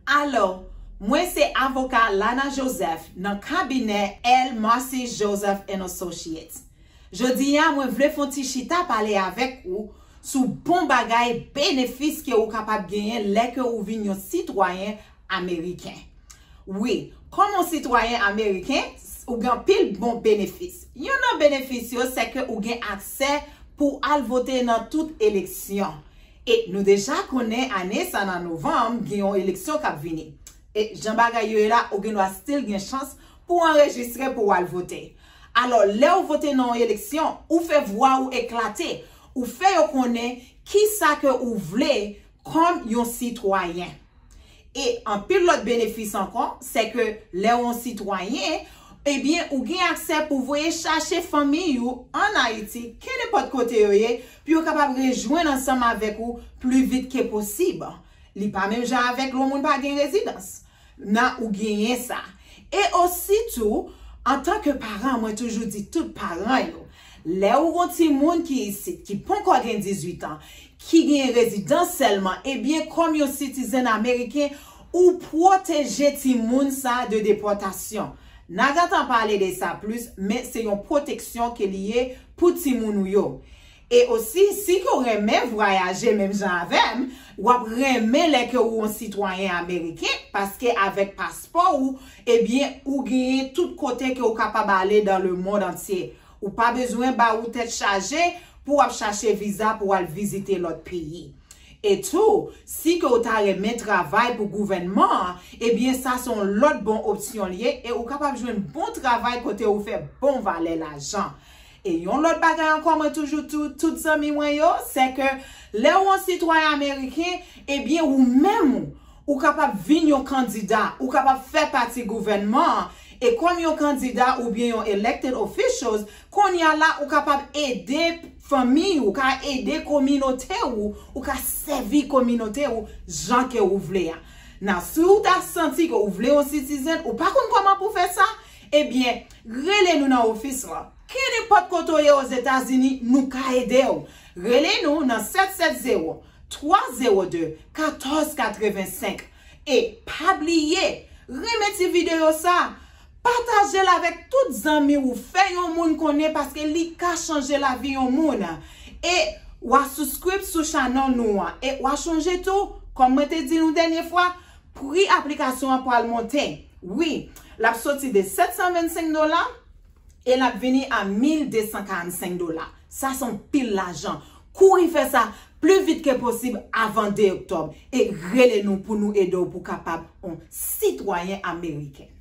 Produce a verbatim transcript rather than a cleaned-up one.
Alo, mwen se avoka Lana Joseph nan kabinè L Marcy Joseph and Associates. Jodi a, mwen vle fè yon ti chita pale avèk ou sou bon bagay benefis ke ou kapab genyen lè ke ou vin yon sitwayen ameriken. Wi, kòm yon sitwayen ameriken, ou gen anpil bon benefis. Youn nan benefis yo, se ke ou gen aksè pou al vote nan tout eleksyon. E nou deja konnen ane sa nan novanm, gen yon eleksyon k ap vini. E jan bagay yo ye la, ou gen dwa still gen chans pou w anrejistre pou w al vote. Alò, lè ou vote nan yon eleksyon, ou fè vwa ou eklate, ou fè yo konnen kisa ke ou vle kòm yon sitwayen. E anpil lòt benefis ankò, se ke lè w yon sitwayen, ebyen, ou gen aksè pou voye chache fanmi ou ann Ayiti, kenenpòt kote yo ye, pou yo kapab rejwenn ansanm avèk ou pli vit ke posib. Li pa menm jan avèk lè yon moun pa gen rezidans. Nan ou genyen sa. E osi tou, antanke paran, mwen toujou di tout paran yo, lè ou gon timoun ki isit, ki poko gen dizuit an, ki gen rezidans sèlman, ebyen, kòm yon citizen ameriken, ou pwoteje timoun sa de depòtasyon. N a gentan pale de sa plis, men se yon pwoteksyon ke li ye pou timoun ou yo. E osi, si ke w renmen vwayaje menm jan avè m, w ap renmen lè ke ou yon sitwayen ameriken, paske avèk paspò ou, ebyen, ou genyen tout kote ke ou kapab ale dans le monde entier. Ou pa bezwen ba ou tèt chaje pou w ap chache viza pou w al vizite lòt peyi. E tou, si ke ou ta renmen travay pou gouvènman an, ebyen, sa se yon lòt bon opsyon li ye e ou kapab jwenn bon travay kote ou fè bon valè lajan. E yon lòt bagay ankò, mwen toujou tou, tout zanmi mwen yo, se ke lè ou yon sitwayen ameriken, ebyen, ou menm ou, ou kapab vin yon kandida, ou kapab fè pati gouvènman an, e kòm yon kandida oubyen yon elected officials, kounye a la, ou kapab ede fanmi, ou ka ede kominote ou, ou ka sèvi kominote ou jan ke ou vle a. Nan, si ou ta santi ke ou vle yon citizen, ou pa konn kòman pou fè sa, ebyen, rele nou nan ofis lan. Kenenpòt kote w ye Ozetazini, nou ka ede w. Rele nou nan sèt sèt zewo, twa zewo de, katòz katrevensenk. E pa bliye, renmen ti videyo sa, pataje l avèk tout zanmi ou, fè yon moun konnen paske li ka chanje lavi yon moun. E w a subscribe sou channel nou an. E w a chonje tou, kòm mwen te di nou dènye fwa, pri aplikasyon an pral monte. Wi, l ap soti de sèt san vennsenk dola e l ap vini a mil de san karannsenk dola. Sa se yon pil lajan. Kouri fè sa pli vit ke posib avan de oktòb e rele nou pou nou ede w pou kapab yon sitwayen ameriken.